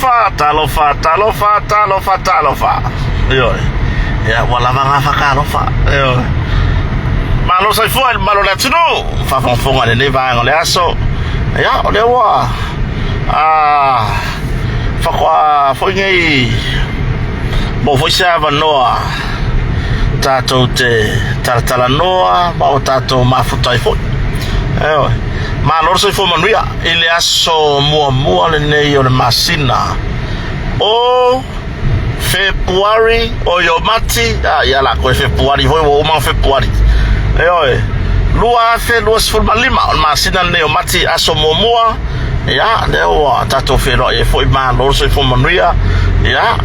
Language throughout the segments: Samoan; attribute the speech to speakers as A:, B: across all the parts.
A: Talofa, talofa, talofa, talofa, talofa. Ioe. Ia, ua lava gafa talofa. Ioe. Malo soifua i le mamalu o le atunuu. Faafogafoga i lenei vaega o le aso. Ia, o lea ua a faatoa foi nei maua foi se avanoa tatou te talatalanoa ma o tatou mafuta ai foi. Ioe. Malo le soifua manuia i le aso muamua lenei o le masina o Fepuari, o Iomati, a ia la koe Fepuari foi ua uma Fepuari. Ioe, 2025 o le masina lenei o Mati, aso muamua, ia, lea ua tatou feiloai ai foi, malo le soifua manuia, ia,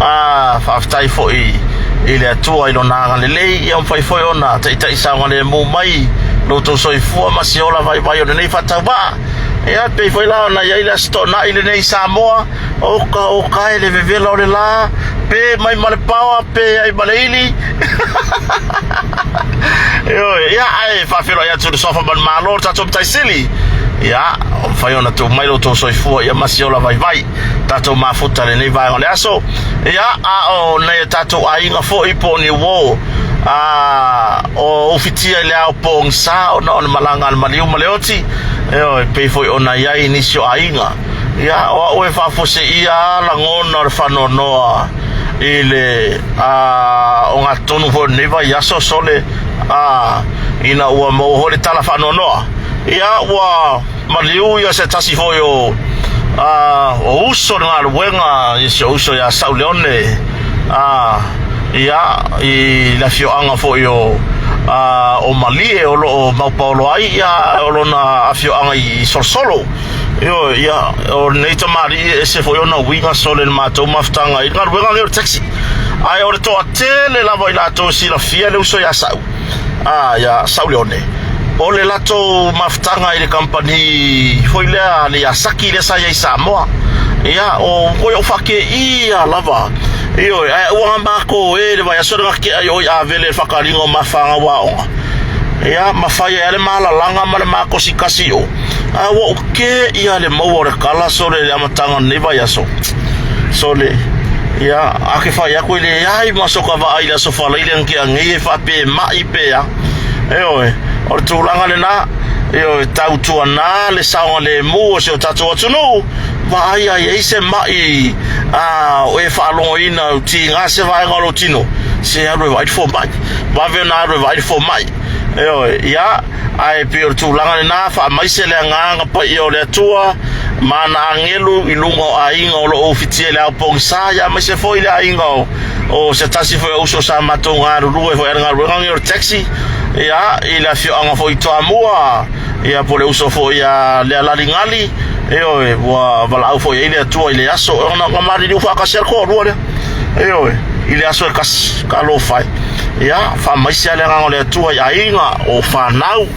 A: a, faafetai foi i le Atua i lona agalelei, ia mafai foi ona taitai saogalemu mai lo outou soifua ma se ola vaivai o lenei faatauvaa. Ia, pei foi la ona i ai le Aso Toonai lenei i Samoa, Oka oka e le vevela o le la, pe mai ma le paoa, pe ai ma le ili. Ioe, ia ae faafeiloai atu i le suafa manumalo o le tatou Matai Sili. Ia, o mafai ona tuu mai lo outou soifua ia ma se ola vaivai. Tatou mafuta lenei vaega o le aso. Ia, a o nai o tatou aiga foi po o ni uo a o ufitia i le ao pogisa ona o le malaga a le maliu ma le oti. Ioe, pei foi ona i ai nisi o aiga. Ia, o au e faafuaseia lava lagona o le faanoanoa i le ogatotonu foi o lenei vaiaso, sole, a, ina ua maua foi le tala faanoanoa. Ia, ua maliu ia se tasi foi o, a, o uso i le galuega, i si ou uso ia Sauleone, a, ia, i le afioaga foi o, a, o Malie o lo o maupaolo ai, ia, o lona afioaga i Solosolo. Ioe, ia, o lenei tamalii e ese foi ona uiga sole i le matou mafutaga i le galuega lenei o le taxi. Ae o le toatele lava i latou e silafia le uso ia Sau, a, ia Sauleone, o le latou mafutaga i le kamupani foi lea a le Yasaki lea sa i ai i Samoa. Ia, o koe o faakeia lava. Ioe, ae ua na matou e le vaiaso le gatea i o i Avele i le whakaringa o mafanga wa aoga. Ia, ma whai ai le malalanga ma le makosikasi o. A ua ou kē ia le maua o le kala sole i le amataga o lenei vaiaso. Sole, ia, a ke whai aku i le ai ma soka vaai i le aso whalaile ang ke angei e whape mai pe a. Ioe, o le tulaga lena, ioe, tautuana le saogalemu o si o tatou atunuu, vaai a i ai se mai a o e faalogoina u tiga se vaega o lou tino, se alu e vaai le fomai. Vave ona alu e vaai le fomai. Ioe, ia, Ae pei o le tulaga lena, faamaise le agaga paia o le Atua ma ana agelu i luga o aiga o lo o ufitia i le ao pogisa, ia aemaise foi le aiga o, o se tasi foi o uso sa matou galulue foi a le galuega lenei o le taxi, ia, i le afioaga foi i Toamua, ia, po o le uso foi ia Lealaligali, ioe, ua valaau foi i ai le Atua i le aso, ona na maliliu faatasi lava le toalua lea. Ioe, i le aso e kasi, talofa e. Ia, faamaise lava le agaga o le Atua i aiga, o fanau,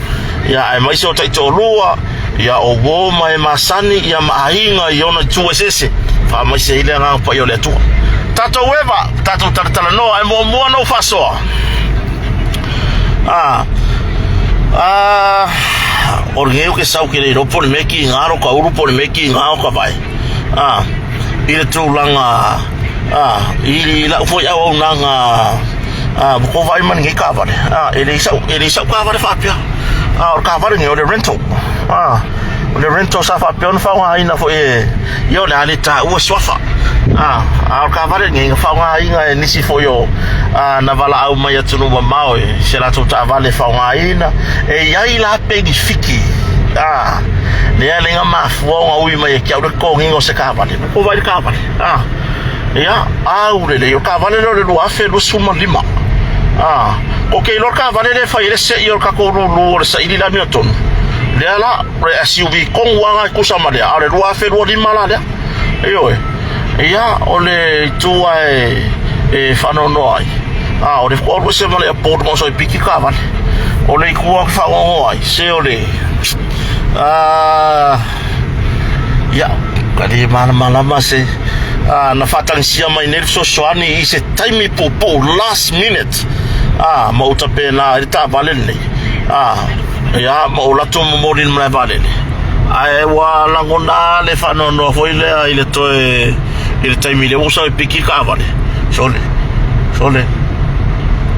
A: ia, aemaise o taitoalua, ia, o uo ma e masani, ia, ma aiga i ona itu eseese. Faamaise ai le agaga paia o le Atua. Tatou eva, tatou talatalanoa, e muamua ona ou faasoa. Ah, ah, o lenei o ke sau ke le iloa po o le mea ki ngā ro ka ulu po o le mea ki ngā o ka vai. Ah, i le tulaga a i lau foi auaunaga a ua kou vaai mai lenei taavale a e le i sau e le i sau taavale faapea a o le taavale lenei o le rental a o le rental sa faapea ona faaaogaina foi e ia o le a le taua suafa a a o le taavale lenei na faaaogaina e nisi foi o a na valaau mai atunuu mamao i se latou taavale e faaaogaina e i ai la penifiki a lea le na mafua ona ui mai e ke au le totogiina o se taavale Ko wai le taavale? Ah. Ia, au lelei, o taavale lea o le 2025. Ah, ko ke iloa le taavale lea e fai ai le se'i o le tatou lulu o le saili le amiotonu. Lea la, o le SUV tonu lava lena e tusa ma lea, a o le 2025 la lea. Ioe. Ia, o le itu lava e, e faanoanoa ai. Ah, o le alu ese ma le airport ma oso ai piki taavale. O le itu lava ou te faanoanoa ai, se o le, ah, Ia, ka le malamalama se a, na faatagisia mai nei le fesoasoani i se taimi puupuu last minute a, ma ou tapena ai le taavale lenei a, ia, ma ou latou momoli i le malae vaalele. Ae ua lagona le faanoanoa foi lea i le toe i le taimi lea ua sau e piki le taavale. Sole, sole,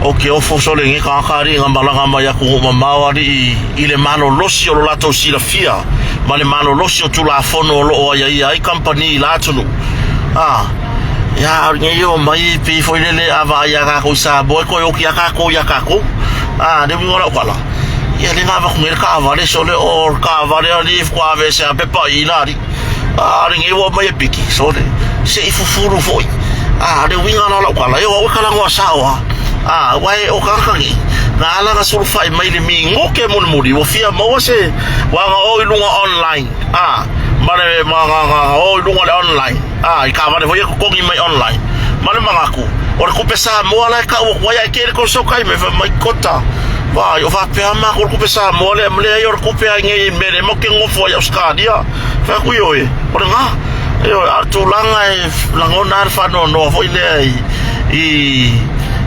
A: o ke ofo sole i nei tagata alii na malaga mai atunuu mamao alii i le malolosi o lo latou silafia ma le malolosi o Tulafono o lo o aiaia ai kamupani i la atunuu. A, ia, a o lenei o mai pei foi lele a vaai ia tatou i Samoa e toe oti lava tatou ia tatou. A, le uiga o lau tala, ia lea na avatu nei le taavale sole o le taavale alii faatoa aveese lava pepa i ina alii. A o lenei ua omai e piki sole se i fufulu foi. A, le uiga la o lau tala, e o au e talanoa sao lava. A, aua o tagata nei, na ala ona sulufai mai i le minute mulimuli ua fia maua se ua na o i luga online, a, ma le ma na na o i luga o le online, a, i taavale foi ia totogi mai online. Ma le manatu, o le tupe Samoa la e tau atu ai ae tele tolu sokai mai fai mai kota. Vai, o faapea matou o le tupe Samoa lea, ma leai o le tupe a nei i mea lea matou te nofo ai i Ausetalia. Fai atu, ioe, o lena. Ioe, a o le tulaga e lagona lava le faanoanoa foi lea i, i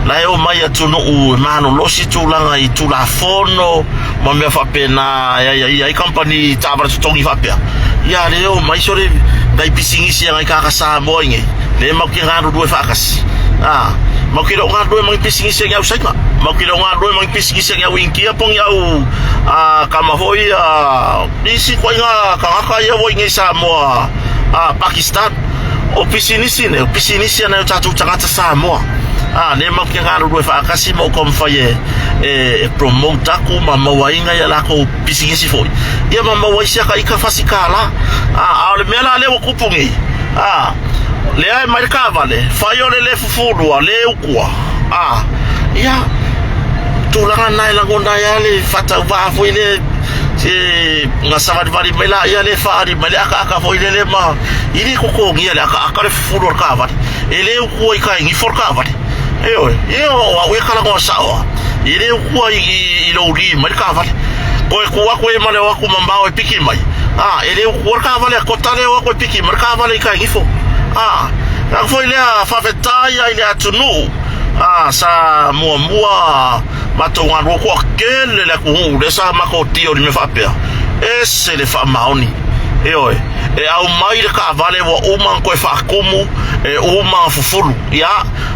A: la e omai atunuu e malolosi tulaga i Tulafono ma mea faapena e aiaia ai kamupani taavale totogi faapea. Ia, a le omai sole nai pisinisi a nai tagata Samoa i nei, lea matou te galulue faatasi. A, matou te le o galulue ma ni pisinisi a ni au Saina, matou te le o galulue ma ni pisinisi a ni au Initia po o ni au a, kama foi a, isi ituaiga tagata ia ua i nei i Samoa, a, Pakistan. O pisinisi nei, o pisinisi a nai o tatou tagata Samoa. A, lea matou te galulue faatasi ma ou taumafai e, e, e promote atu ma maua ai nai a latou pisinisi foi. Ia ma maua ai si ata ika fasi kālā. A, a o le mea la lea ua tupu nei, a, lea e mai le taavale, fai o le le fufulua, le utua. A, ia, tulaga na e lagona ai lava le faatauvaa foi lea se na savalivali mai laia le faaali mai le akaaka foi lele ma i le totogia le akaaka le fufulu o le taavale. E le utua i tai gifo le taavale. Ioe, ia o au e talanoa sao lava. E le utua i, i, i lou lima le taavale. Koe tu atu e ma le o atu mamao e piki mai. A, e le utua le taavale a kota le o atu e piki mai le taavale i tai gifo. A, na foi lea faafetai ai le atunuu. A, sa muamua matou galue toatele le atunuu lea sa matou tio i le mea faapea. Ese le faamaoni. Ioe, e aumai le taavale ua uma ona toe faatumu, e uma ona fufulu. Ia,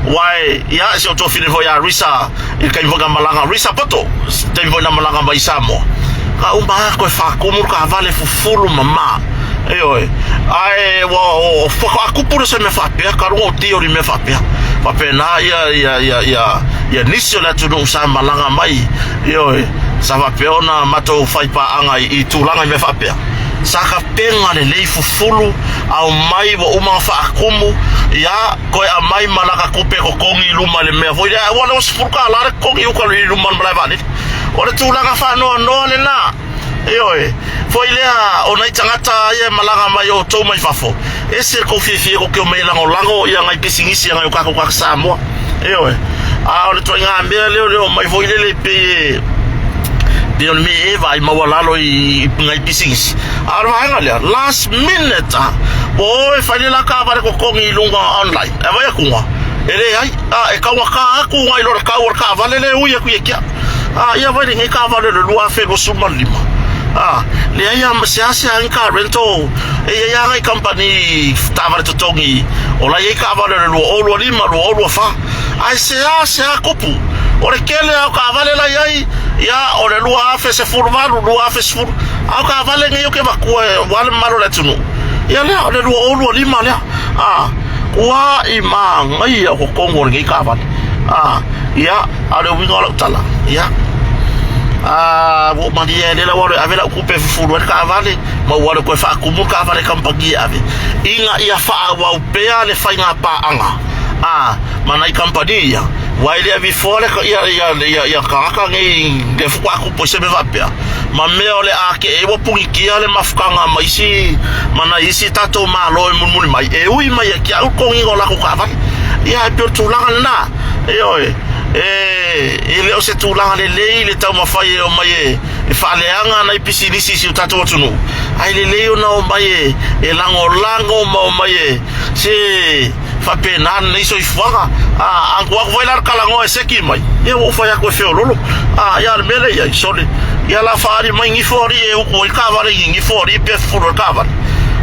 A: uae, ia, si ou tuafine foi ia Risa, i le taimi foi na malaga, Risa Poto, taimi foi na malaga mai i Samoa, ka uma lava toe faatumu le taavale fufulu mama. Ioe, ae ua o, faatoa tupu lea o se mea faapea, talu ona ou tio i le mea faapea. Faapena ia, ia, ia, ia, ia nisi o le atunuu sa malaga mai, ioe, sa faapea ona matou fai paaga i, i tulaga i mea faapea. Sa tapena lelei fufulu, aumai ua uma ona faatumu, ia, toe aumai ma laka tupe totogi i luma i le mea foi lea, ua $20 le totogi i uka i luma o le malae vaalele. O le tulaga faanoanoa lena. Ioe, foi lea o nai tagata ia e malaga mai o outou mai fafo, ese le tou fiafia tou te omai e lagolago ia nai pisinisi a nai o tatou tagata Samoa. Ioe, a o le ituaiga mea lea o le omai foi lele pei e pei o le mea e vaai maualalo i nai pisinisi. A o le vaega lea, last minute lava, ua o e fai le la taavale totogi i luga online. E vaai atu, e leai, a, e taugata atu nai lo le tau o le taavale lea e ui atu ia te au. A, ia vaai lenei taavale o le 2025. A, leai lava ma seasea ni car rental, e i ai lava nai kamupani taavale totogi o la e i ai taavale o le 2025, 2024. Ae seasea tupu. O le tele lava o taavale la e i ai, ia, o le 2018, 2010. A o taavale nei ou te avatua aua le mamalu o le atunuu, ia lea, o le 2025 lea. A, tuai manaia o totonu o lenei taavale. A, ia, a o le uiga o lau tala, ia, a, ua ou malie ai lea ua alu e ave lau tupe e fufulu ai le taavale, ma ua alu e toe faatumu le taavale i kamupani e ave, ina ia faaauau pea le faiga paaga, a, ma nai kamupani ia, aua e le avifoa le, ia, ia, ia, ia tagata nei, le faatoa tupu ai se mea faapea, ma mea o le a te i ua punitia le mafutaga ma isi, ma nai isi tatou Malo e mulimuli mai, e ui mai ia te au le totogiina o latou taavale. Ia, e pei o le tulaga lena. Ioe, e, e le o se tulaga lelei le taumafai e omai e, e faaleaga nai pisinisi i si o tatou atunuu, ae lelei ona omai e, e lagolago ma omai e, se faapena lenei soifuaga. A, a tuu atu foi la le talanoa e seki mai, ia ua ou fai atu e feololo. A, ia, o le mea lea i ai, sole, Ia la faaali mai gifo alii e uku ai taavale i gifo alii pe fufulu ai taavale.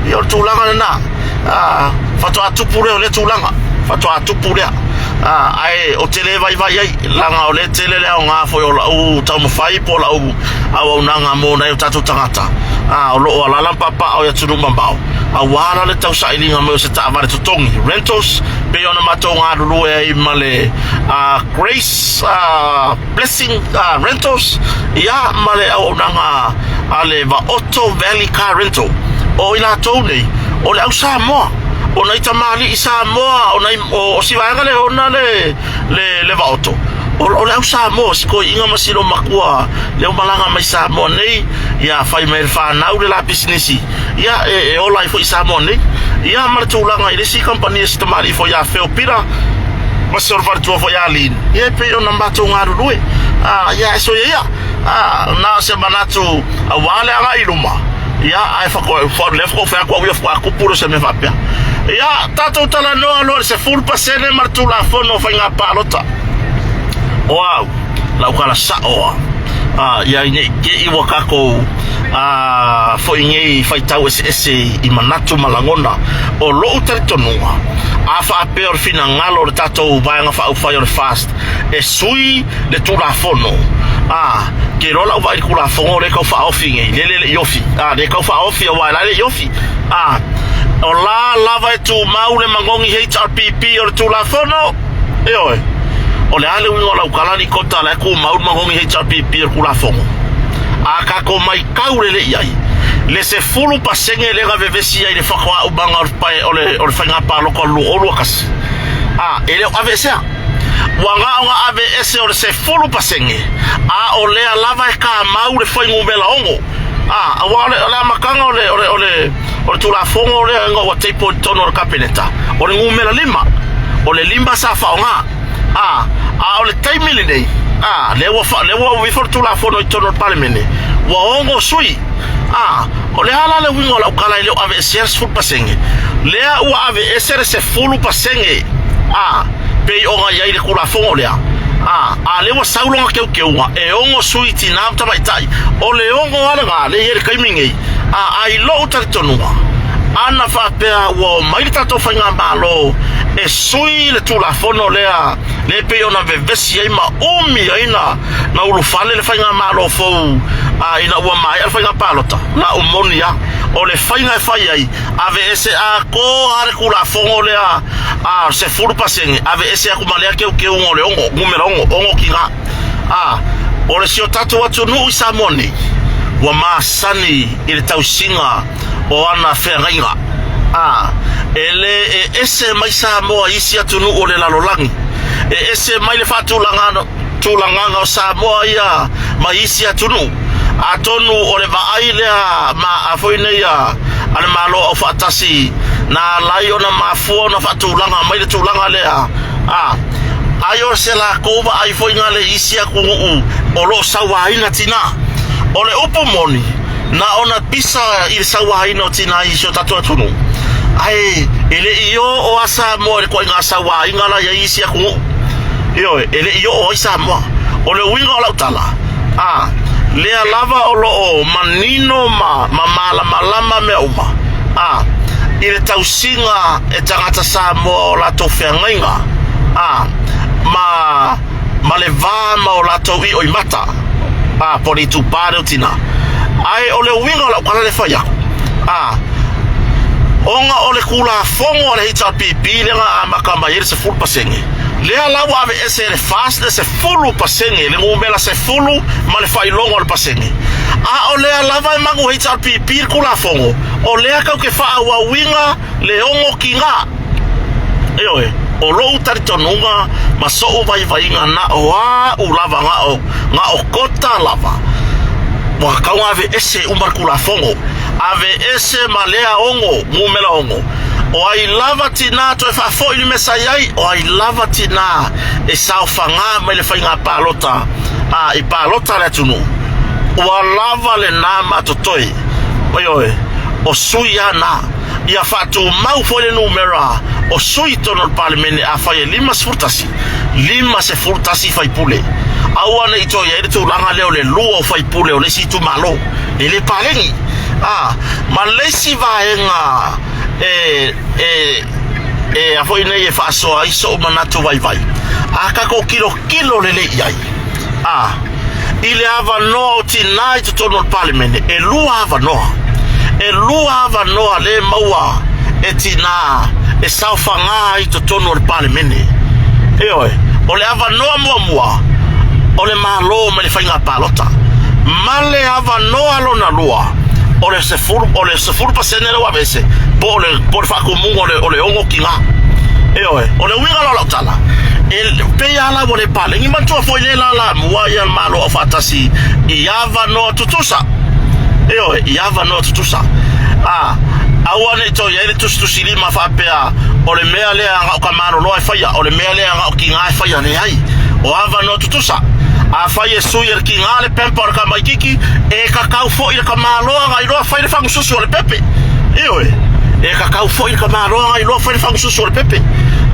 A: Ia o le tulaga lena. Ah, faatoa tupu lea o lea tulaga. Faatoa tupu lea. Ah, ae ou te le vaivai ai, leaga o lea e tele le aoga foi o lau taumafai po o lau auaunaga mo nai o tatou tagata. Ah, o lo o alaala ma paapaa i atunuu mamao, aua la le tausailiga mai o se taavale totogi, rentals, pei ona matou galulue ai ma le ah, Grace ah, Blessing Rentals, ia ma le auaunaga a le Vaoto Valley Car Rental. O i latou nei, o le au Samoa, o nai tamalii Samoa, o nai o si vaega lea ona le le le Vaoto. O, o le au Samoa, si toeaiina ma si loomatua lea ua malaga mai Samoa nei, ia fai mai e le fanau le la pisinisi, ia e, e ola ai foi i Samoa nei. Ia ma le tulaga i le isi kamupani a si tamalii foi ia Phil Peter, ma si ona faletua foi ia Lin, ia e pei ona matou galulue. Ah, ia e soia ia. Ah, na o se manatu aua le agai i luma. Ia, ae whako, lea whako whai aku au ia whakakupu lea se mea faapea. Ia, tatou talanoa loa i le 10% ma le Tulafono o Faiga Palota. O au, lau kala sa'o a. Ah, ia i nei te i ua tatou ah, foi nei faitau eseese i manatu ma lagona. O lo'u talitonuga, a faapea o le finagalo o le tatou Vaega Faaupufai o le FAST e sui le Tulafono, a, ke iloa lau vaai i le Tulafono lea e tau faaofi nei, lele e le i ofi, a, lea e tau faaofi aua e la e le i ofi, a, o la lava e tumau le manogi HRPP o le Tulafono, ioe, o le a le uiga o lau tala Nikota la e tumau le manogi HRPP o le Tulafono? A tatou maitau lelei i ai, le 10% lea na vevesi ai i le faatoaumaga o le pae o le o le faiga palota o le 2021, a, e le o aveesea. Ua na ona aveese o le 10%, a o lea lava e kamau le fuainumera 6. A, aua o le, o le amataga o le, o le, o le, o le Tulafono lea ina ua table i totonu o le Kapeneta, o le numera 5. O le 5 sa faaaoga. A, a o le taimi lenei, a, lea ua, lea ua ua ifo le Tulafono i totonu o le Palemene, ua 6 sui. A, o le a la le uiga o lau tala e le o aveesea le 10%? Lea ua aveese le 10%, a, pei ona i ai le Tulafono lea. A, a lea ua sau lona teuteuga, e 6 sui tinā ma tamaitai. O le 6 lava lena lea e i ai i le taimi nei. A, a i lou talitonuga, ana faapea ua omai le tatou faigamalo e sui le Tulafono lea, lea e pei ona vevesi ai ma umi ai na, na ulufale le faigamalo fou a, ina ua maea le faiga palota, lau moni lava, o le faiga e fai ai, aveese atoa lava le Tulafono lea a, 10%, aveese atu ma lea teuteuga o le 6, numera 6, 6 tinā. A, o le si o tatou atunuu i Samoa nei, ua masani i le tausiga o ana feagaiga. A, e le e ese mai Samoa i isi atunuu o le lalolagi. E ese mai le faatulagaga tulagaga o Samoa ia mai isi atunuu. Atonu o le vaai lea ma a foi nei a, a le Malo Aufaatasi na ala ai ona mafua ona faatulaga mai le tulaga lea. A, ai o se latou vaai foi na le isi atunuu o lo o sauaina tinā. O le upu moni, na ona pisa i le sauaina o tinā i si o tatou atunuu, ae e le i oo a Samoa i le ituaiga sauaina la i ai isi atunuu. Ioe, e le i oo ai Samoa. O le uiga o lau tala, a, lea lava o lo o manino ma, ma malamalama mea uma, a, i le tausiga e tagata Samoa o latou feagaiga, a, ma, ma le va ma o latou io i mata, a, po o le itupa lea o tinā. Ae o le uiga o lau tala lea e fai aku, a, ona o le Tulafono a le HRPP lea na amata mai ai le 10%, lea la ua aveese e le FAST le 10%, le numera 10 ma le faailoga o le pasene. A o lea lava e manu HRPP le Tulafono, o lea tatou te faaauauina le 6 kina. Ioe, o lou talitonuga ma so'u vaivaiga na o a'u lava na o, na o kota lava, ua tatau ona aveese uma le Tulafono, aveese ma lea 6, numera 6. O ai lava tinā toe faafoi le mea sa i ai, o ai lava tinā e saofagā mai le faiga palota, a, i palota a le atunuu, ua lava lenā ma totoe. Ioe, o sui lava na. Ia faatumau foi le numera o sui i totonu o le Palemene afai e 51, 51 faipule. Aua ne i toe i ai le tulaga lea o le lua o faipule o le isi itumalo e le paleni. A, ma le isi vaega e, e, e a foi nei e faasoa ai so'u manatu vaivai, a tatou tilotilo lelei i ai, a, i le avanoa o tinā i totonu o le Palemene, e lua avanoa. E lua avanoa lea e maua e tinā e saofagā ai i totonu o le Palemene. Ioe, o le avanoa muamua, o le Malo mai le faiga palota. Ma le avanoa lona lua, o le 10, o le 10% lea ua aveese, po o le, po o le faatumuga o le, o le 6 tinā. Ioe, o le uiga la o lau tala, e pei lava la ua le paleni. Manatua foi le lalamua ia le Malo Aufaatasi i avanoa tutusa. Ioe, i avanoa tutusa. A, aua ne i toe i ai le tusitusilima faapea o le mea lea na o ka maloloa e faia, o le mea lea na o tinā e faia. Leai, o avanoa tutusa. Afai e sui e le tinā le pamper o le tamaititi, e tatau foi i le tamaloa ona iloa fai le fagususu o le pepe. Ioe, e tatau foi i le tamaloa ona iloa fai le fagususu o le pepe.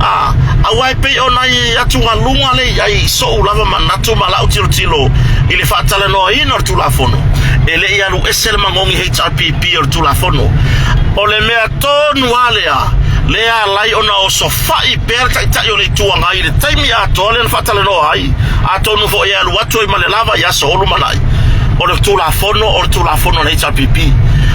A: A, aua e pei o nai atugaluga lea i ai i so'u lava manatu ma la'u tilotilo i le faatalanoaina o le Tulafono, e le i alu ese le manogi HRPP o le Tulafono. O le mea tonu lava lea, lea alai ona osofa'i pea le Taitai o le Itu Agai i le taimi atoa lea na faatalanoa ai, atonu foi e alu atu ai ma le lava i aso o lumanai, o le Tulafono o le Tulafono a le HRPP.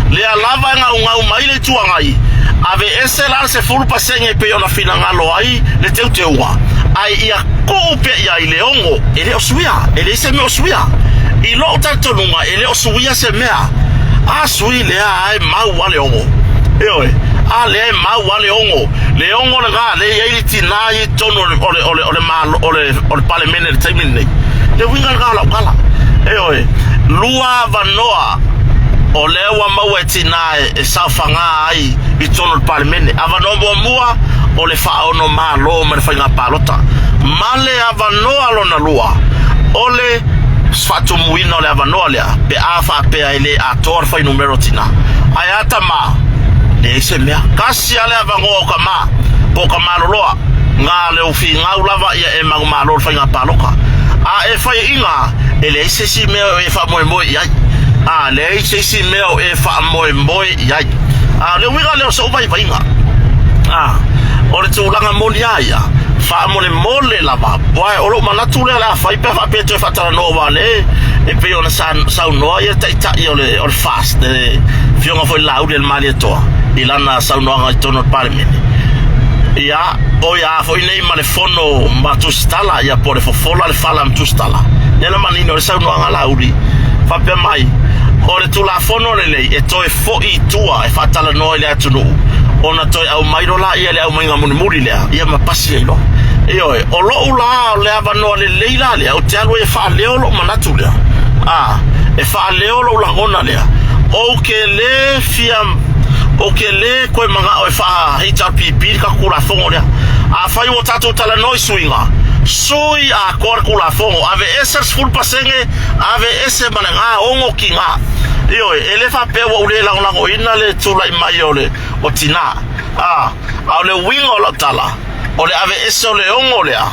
A: Lea lava e gaugau mai le Itu Agai, aveese la le 10% e pei ona finagalo ai le teuteuga, ae ia tuu pea i ai le 6, e le o suia, e leai se mea o suia. I lou talitonuga, e le o suia se mea. A sui lea a e mau a le 6. Ioe, a lea e mau a le 6. Le 6 lena, lea e i ai le tinā i totonu o le, o le, o le, o le, malo, o le, o le Palemene i le taimi lenei. Le uiga lena o lau tala. Ioe, lua avanoa o lea ua maua e tinā e, e saofagā ai i totonu o le Palemene. Avanoa muamua, o le faaono malo ma le faiga palota. Ma le avanoa lona lua, o le faatumuina o le avanoa lea, pe a faapea e le atoa le fuainumera o tinā. Ae a tamā? Leai se mea. Tasi lava le avanoa o tamā, po o tamaloloa, na le ufigau lava ia e manumalo le faiga palota. A e faiaina, e leai se isi mea o e faamoemoe i ai. A leai se isi mea o e faamoemoe i ai. A o le uiga lea o so'u vaivaiga, a o le tulaga moni a ia, faamolemole lava, aua o lou manatu lea o le a fai pe a faapea e toe faatalanoa, aua o lea e pei ona saunoa ia taitai o le, o le FAST, le afioga foi Laauli le Malietoa i lana saunoaga i totonu o le Palemene. Ia, o ia foi nei ma le fono ma Tusitala, ia po o le fofola le fala ma Tusitala. Lea na manino le saunoaga a Laauli, faapea mai, o le Tulafono lenei e toe foi i tua e faatalanoa i le atunuu, ona toe aumai loa lea le aumaiga mulimuli lea, ia ma pasi ai loa. Ioe, o lou la, o le avanoa lelei la lea, ou te alu ai e faaleo lou manatu lea, a, e faaleo lou lagona lea, ou te le fia, ou te le toe manao e faa HRPP le tatou Tulafono lea. Afai ua tatou talanoa i suiga, sui atoa le Tulafono, aveese le 10%, aveese ma le 6 tinā. Ioe, e le faapea ua ou le lagolagoina le tulai mai o le o tinā. A, a o le uiga o lau tala, o le aveese o le 6 lea,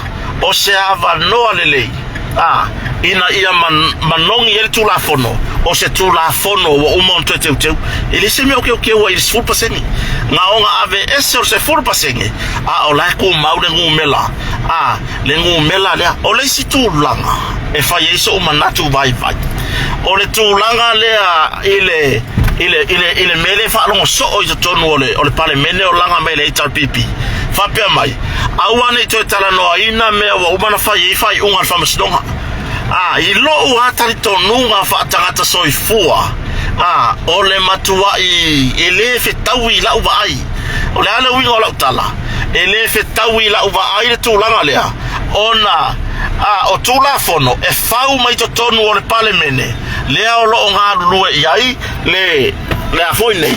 A: o se avanoa lelei, a, ina ia man, manogi ai le Tulafono, o se Tulafono ua uma ona toe teuteu. E leai se mea o teuteu ai i le 10%. Na ona aveese o le 10%, a o la e tumau le numera, a, le numera lea. O le isi tulaga e fai ai so'u manatu vaivai, o le tulaga lea i le i le i le i le mea lea e faalogo soo i totonu o le o le Palemene o laga mai le HRPP, faapea mai, aua ne i toe talanoaina mea ua uma ona fai ai faaiuga a le Faamasinoga. A, i lou lava talitonuga faatagata soifua, a, o le matuai e le fetaui i lau vaai. O le a le uiga o lau tala? E le fetaui i lau vaai le tulaga lea, ona a, o Tulafono e fau mai totonu o le Palemene lea o lo o galulue i ai le, le a foi nei,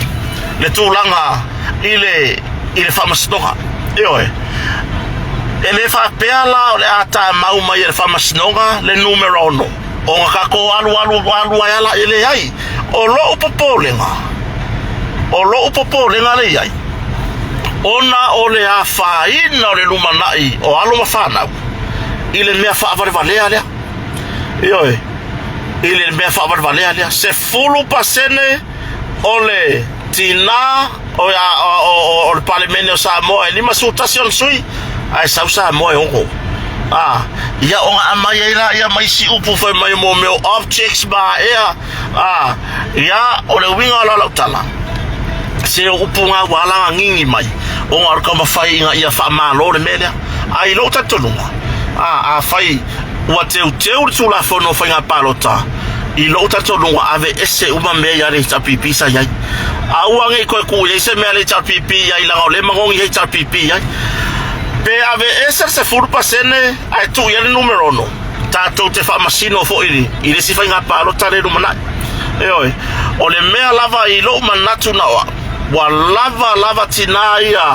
A: le tulaga i le, i le Faamasinoga. Ioe. E le faapea la o le a tamau mai e le Faamasinoga le numera 6, ona tatou alualu alu ai ala, e leai. O lou popolega, o lou popolega le i ai, ona o le afaina o le lumanai o alo ma fanau i le mea faavalevalea lea. Ioe, i le mea faavalevalea lea, 10% o le tinā o, o, o, o le Palemene o Samoa e 51 ona sui, ae sau Samoa e 6. Ah, ia ona aumai ai laia ma isi upu fai mai mo mea o objects ma ea. Ah, ia o le uiga o la lau tala, se o upu ngā ua ala ngigi mai, ona o le taumafai ina ia faamalo le mea lea. A i lou talitonuga, a, afai ua teuteu le Tulafono o Faiga Palota, i lou talitonuga, aveese uma mea ia le HRPP sa i ai. Aua ne i toe tuu i ai se mea a le HRPP i ai, leaga o lea e manogi le HRPP i ai. Pe aveese le 10% ae tuu i ai le numera 6, tatou te faamasino foi i le isi faiga palota lea e lumanai. Ioe, o le mea lava i lou manatu na o au, ua lava lava tinā ia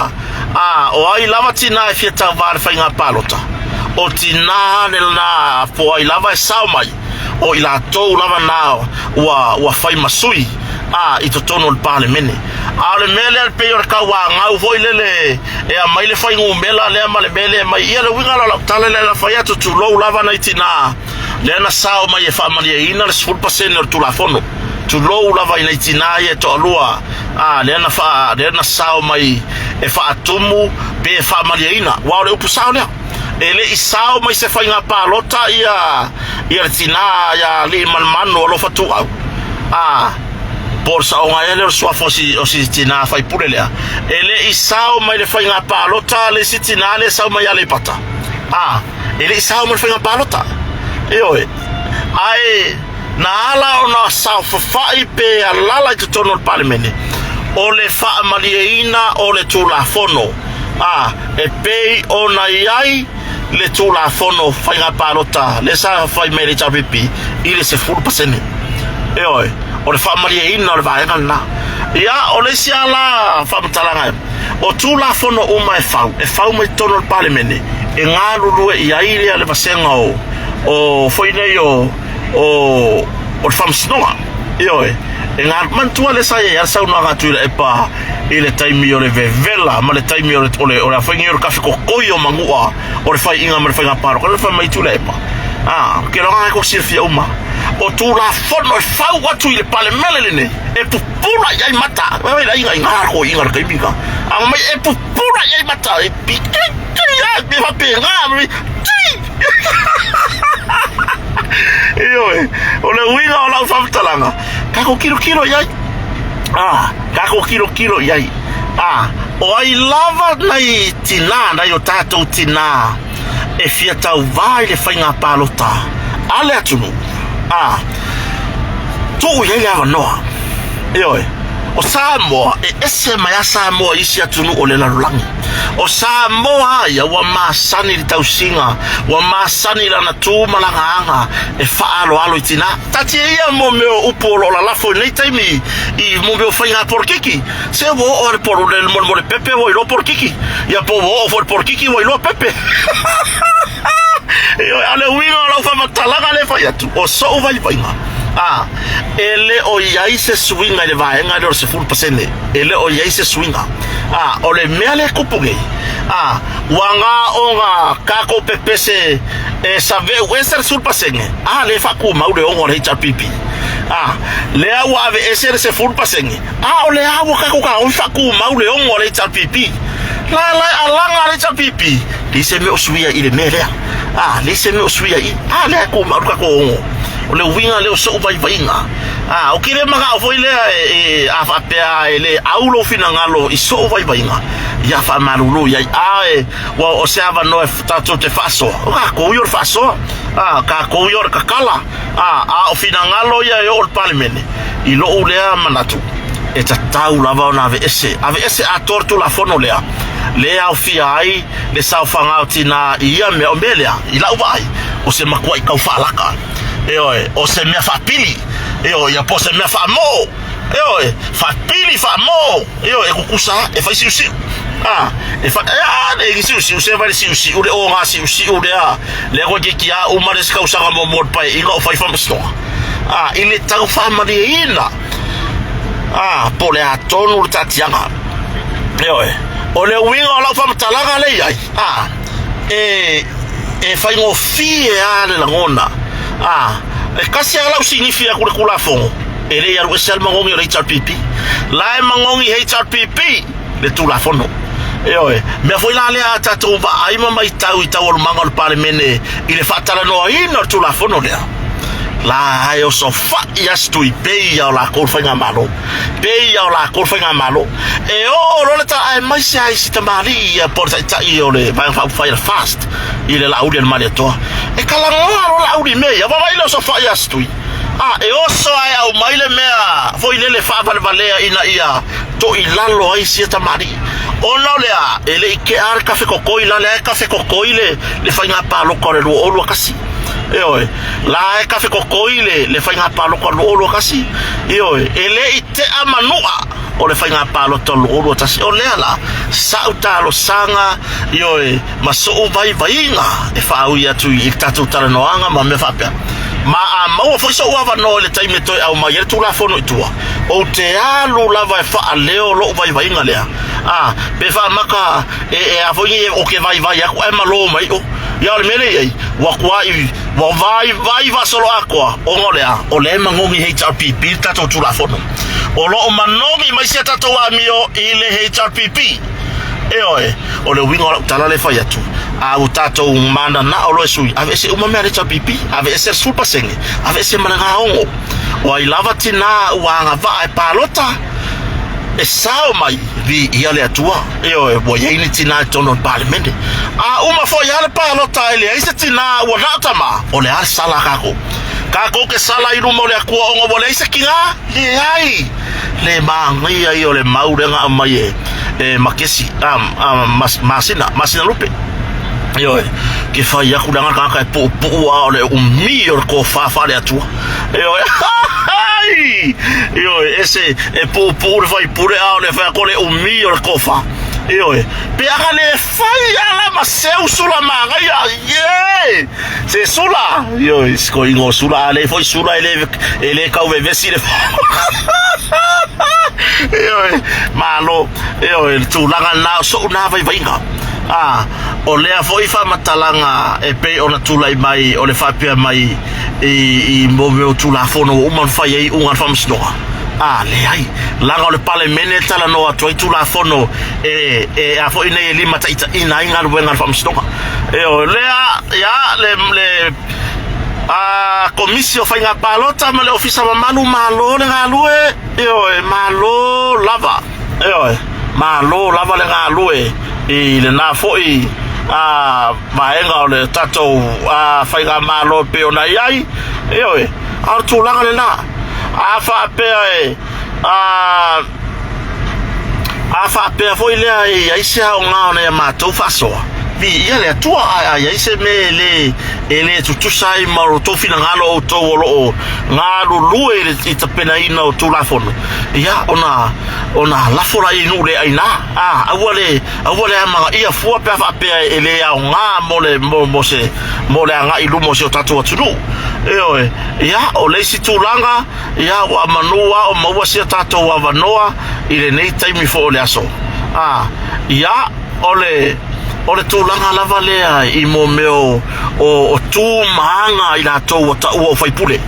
A: Ā, o ai lava tinā e fia tauvā i le faiga palota? O tinā ane lena po ai lava e sao mai, o i latou lava nā ua, ua fai ma sui, ā, i totonu o le Palemene. A o le mea lea e pei o le tauāgau foi lele e aumai le fuainumera lea ma le mea lea e aumai, ia le uiga la o lau tala lea na fai atu, tulou lava nai tinā lea na sao mai e faamalieina le 10% o le Tulafono. Tulou lava i nai tinā ia e toalua, ā, lea na wha, lea na sao mai e faatumu pe e faamalieina. Aua o le upu sao lea. E le i sao mai se faiga palota ia, ia le tinā ia Aliimalemanu alofa tuau. Ā, po o le saoga ea lea o le suafa o si, o si tinā faipule lea. E le i sao mai le faiga palota le isi tinā lea e sau mai Aleipata. Ā, e le i sao mai le faiga palota. Ioe. Ae Na ala ona saofafai pe alala i totonu o le Palemene, o le faamalieina o le Tulafono, ā, e pei ona i ai le Tulafono Faiga Palota lea sa fai mai e le HRPP i le 10%. Ioe, o le faamalieina o le vaega lena. Ia, o le isi lava la faamatalaga, o Tulafono uma e fau, e fau mai totonu o le Palemene, e galulue i ai le vasega o, o foi nei o, o, o le faamasinoga. Ioe, e ngā, manatua lea sa i ai a le saunoaga a Tuilaepa i le taimi o le vevela ma le taimi o le, o le, o le afaiga o le kafe kokoi o Manua o le faiga ma le faiga palota. Lea fai mai Tuilaepa, ah, ke loga ko silafia uma. O Tulafono e fau atu i le Palemele lenei, e pupula i ai mata. Wai wai la inga inga ko inga le taimi ka. A mai e pupula i ai mata e piki ki a me faapena me ti. Ioe, o le uiga o lau faamatalaga, tatou tilotilo i ai. Ah, tatou tilotilo i ai. Ah, o ai lava nai tinā, nai o tatou tinā e fia tauvā i le faiga palota a le atunuu. Ah, tuu i ai le avanoa. Ioe, o Samoa, e ese mai a Samoa i isi atunuu o le lalolagi. O Samoa a ia ua masani i le tausiga, ua masani i lana tu ma lana aga e faaaloalo i tinā. Taatia ia mo mea o upu o lo o lalafo i nei taimi i mo mea o faiga polokiki. Se ua oo le polo le molemole pepe ua iloa polokiki. Ia po ua oo foi le polokiki ua iloa pepe. Ioe, a o le uiga o lau faamatalaga lea e fai atu, o so'u vaivaiga, a, e le o i ai se suiga i le vaega lea o le 10%. E le o i ai se suiga. A, o le mea lea e tupu nei, a, ua na ona tatou pepese e saveu ese le 10%, a, lea e faatumau le 6 a le HRPP. A, lea ua aveese le 10%, a o lea ua tatou taofi faatumau le 6 a le HRPP. La la e alaga le HRPP, leai se mea o suia i le mea lea. A, leai se mea o suia i, a, lea e tumau le tatou 6. O le uiga lea o so'u vaivaiga. A, ou te le manao foi lea e, e, a faapea e le au lou finagalo i so'u vaivaiga, ia faamalulu i ai. A e, ua o se avanoa e tatou te faasoa, o tatou ia o le faasoa, a, tatou ia o le tatala, a, a o finagalo ia e oo i le Palemene, i lo'u lea manatu, e tatau lava ona aveese, aveese atoa le Tulafono lea, le aofia ai le saofaga o tinā i ia mea, o mea lea, i la'u vaai, o se matua'i tau faalaka. Ioe, o se mea faapili, ioe, ia po o se mea faamoo, ioe, faapili faamoo, ioe, e tutusa lava, e fai siusiu. A, e fa, e a, e ni siusiu, se vai le siusiu, le oga siusiu lea, lea toeitiiti lava uma le isi tausaga muamua o le Paeaiga o fai faamasinoga. A, i le tau faamalieina, a, po o le a tonu le taatiaga. Ioe, o le uiga o lau faamatalaga lea i ai, a, e, e faigofie lava le lagona. A, e kasi lava lau sinifi atu i le Tulafono, e le i alu ese lava le manogi o le HRPP. La e manogi HRPP le Tulafono. Ioe, mea foi la lea a tatou vaai ma matau i taualumaga o le Palemene i le faatalanoaina o le Tulafono lea, la e osofai lava si tuipei ia o lakou le faigamalo, pei ia o lakou le faigamalo. E oo loa le ta aemaise lava i si tamalii ia po o le taitai o le Vaega Faaupufai a le FAST i le Laauli a le Malietoa. E talanoa loa Laauli i mea ia, vaavaai le osofai a si tui. A, e oso lava e aumai le mea foi lele faavalevalea ina ia toilalo ai sia tamalii. Ona o le a, e le i tea lava le kafe kokoi la lea e kafe kokoi le, le faiga palota o le 2021. Ioe, la e kafe kokoi le, le faiga palota o le 2021. Ioe, e le i tea manua o le faiga palota o le 2021. O lea la, sa'u talosaga, ioe, ma so'u vaivaiga e faaui atu i le tatou talanoaga ma mea faapea. Ma a maua foi so'u avanoa i le taimi e toe aumai ai le Tulafono i tua, ou te alu lava e faaleo lo'u vaivaiga lea. A, pe faamaka e, e a foi nei ou te vaivai atu ae malo mai o. Ia o le mea lea i ai, ua tuai, ua vaivai faasoloatoa, ona o le a? O lea e manogi HRPP le tatou Tulafono. O lo o manogi mai si a tatou amio i le HRPP. Ioe, o le uiga o lau tala lea e fai atu, a ua tatou mananao loa e sui, aveese uma mea a le HRPP, aveese le 10%, aveese ma le gaogo. O ai lava tinā ua agavaa e palota, e sao mai, viia le Atua. Ioe, ua i ai ni tinā i totonu o le Palemene. A uma foi lava le palota e leai se tinā ua na o tama, o le a le sala a kākou? Kākou ke sala i luma o le Atua ona ua leai se kinā? Leai! Le mānaia ia o le mau lea na aumai e, e Makesi, a, a, mas, Masina, Masina Lupe. Ioe, ke fai aku le tagata e puupuu a o le umi o le tofa faale-Atua. Ioe, ai! Ioe, ese e puupuu le faipule a o le fai atu o le umi o le tofa. Ioe, pe ana le fai ala ma seu sula manaia, ye! Se sula, ioe, si koiga o sula, a le foi sula e le, e le kau vevesi le Ioe, malo, ioe, le tulaga lena o so'u na vaivaiga. A, o lea foi faamatalaga e pei ona tulai mai o le faapea mai i, i mo mea o Tulafono ua uma ona fai ai iuga a le Faamasinoga. A, leai, leaga o le Palemene e talanoa atu ai Tulafono e, e a foi nei e limataitaiina ai galuega a le Faamasinoga. Ioe, lea, ia, le, le, a Komisi o Faiga Palota ma le Ofisa Mamalu, malo le galue, ioe, malo lava, ioe, malo lava le galue i lena foi a vaega o le tatou a faigamalo e pei ona i ai, ioe, a o le tulaga lena. A faapea e a A faapea foi lea e i ai se aoga o nai a matou faasoa, viia le Atua, ae a i ai se mea e le, e le tutusa ai ma lo outou finagalo outou o lo o galulue i le i tapenaina o Tulafono, ia, ona, ona lafo laia i nuu le aina. A, aua le, aua le amanaia fua pe a faapea e le aoga mo le, mo, mo se, mo le agai i luma o si o tatou atunuu. Ioe, ia, o le isi tulaga, Ia, ua manu lava o maua si a tatou avanoa i lenei taimi foi o le aso. A, ia, o le, o le tulaga lava lea i mo mea o, o, o tu ma aga i latou ua taua o faipule.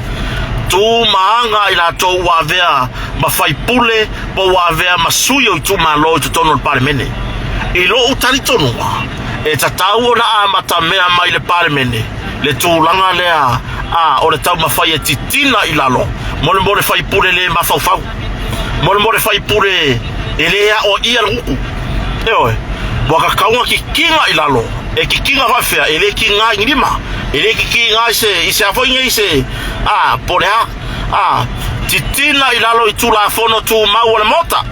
A: Tu ma aga i latou ua avea ma faipule po ua avea ma sui o itumalo i totonu o le Palemene. I lou talitonuga, e tatau ona amatamea mai le Palemene le tulaga lea a o le taumafai e titina i lalo mo le mo le faipule le mafaufau, mo le mo le faipule e le aoaia le gutu. Ioe, ua tatau ona titina i lalo. E titina faafefea? E le tiga i ni lima, e le titina i se i se a foi nei se a po o le a. A titina i lalo i Tulafono Tumau o le Maota,